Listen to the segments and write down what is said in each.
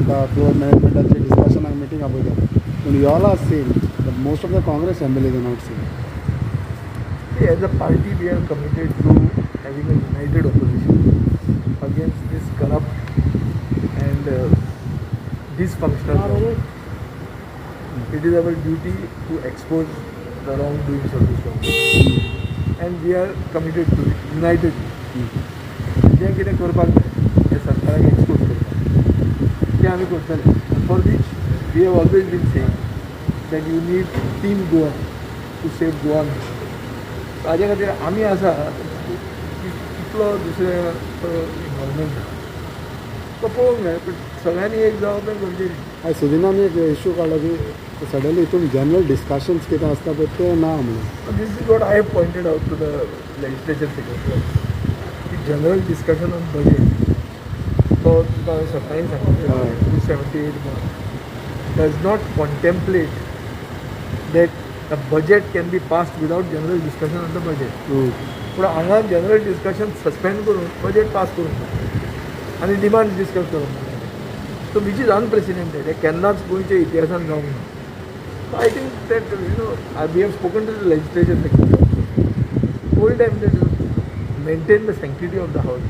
चलता, floor मॅनेजमेंटाचे डिस्कशनाक meeting आपयता, पूण you all are seen, but most of the Congress MLAs are not seen. See, as a party, we are committed to having a united opposition against this corrupt and dysfunctional government. It is our duty to expose the wrongdoings of this government. And we are committed to it, unitedly. जें कितें करपाक जाय हें सरकाराक expose करपाक, तें आमी करतले, for which we have always been saying that you need Team Goa to save Goa nation. ताजे खातीर आमी आसा. कितलो दुसऱ्या इनवॉल्वमेंट आहा तो पळोवंक जाय, पण सगळ्यांनी एक जावप हें गरजेचें. हय, सुदिनान एक इशू काडलो की सडनली हितून जनरल डिस्कशन्स कितें आसता पळय, तें ना म्हणून. This is what I have pointed out to the legislature secretary की जनरल डिस्कशन ऑन बजेट, तो तुका हांवें सकाळी सांगितलें, 278(1) does not contemplate that a budget can be passed without general discussion on the budget. पूण हांगा जनरल डिस्कशन सस्पेंड करून budget pass करूंक जाय आनी डिमांड डिस्कस करूंक जाय, सो which is unprecedented. हें केन्नाच गोंयच्या इतिहासान जावंक ना. So I think that we have spoken to the legislature secretary, told them that maintain the sanctity of the house.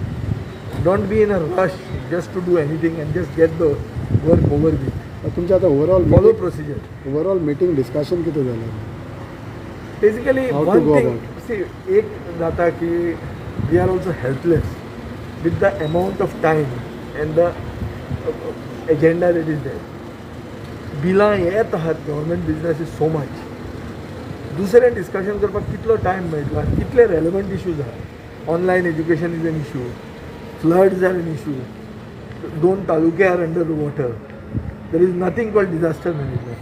Don't be in a rush just to do anything and just get the work over with. तुमचें आतां overall Follow procedure. Overall meeting discussion कितें जालें? Basically, How to one go thing, about see, एक जाता की we are also helpless with the amount of time and the agenda that is there. बिलां येत आहात, government business is so much. दुसरें discussion करपाक कितलो टायम मेळटलो आनी कितले रेलेवंट इश्यूज आहात? Online education is an issue, floods are an issue, दोन तालुके are under the water, there is nothing called disaster management.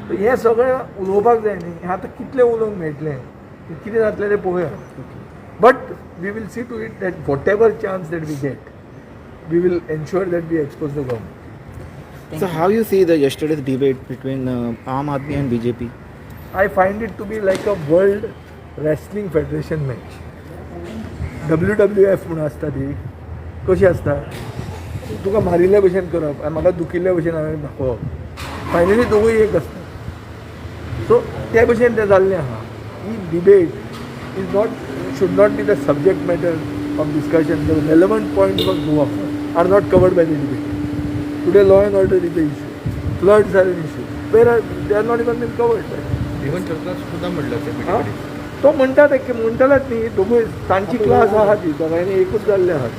हें सगळें उलोवपाक जाय न्ही. हें आतां कितलें उलोवंक मेळटलें, कितें जातलें तें पळोवया, but we will see to it that whatever chance that we get, we will ensure that we expose the government. So how you see the yesterday's debate between Aam Aadmi and BJP? I find it to be like a World Wrestling Federation match. WWF म्हणून आसता ती कशी आसता, तुका मारिल्ल्या भशेन करप आनी म्हाका दुखिल्ल्या भशेन हांवें दाखोवप, फायनली दोगूय एक आसता. सो ते भशेन तें जाल्लें आहा. ही debate is not should not be the subject matter of discussion. The relevant points for Goa are not covered by the debate. Today law and order is the issue, floods are an issue, where are they are not even been covered by. Even चर्चा सुद्धा म्हणलं ते हा? तो म्हणटा ते की म्हणटलेच न्ही, दोगूय तांची क्लास आहा ती, दोगांयनी एकूच जाल्ले आहात.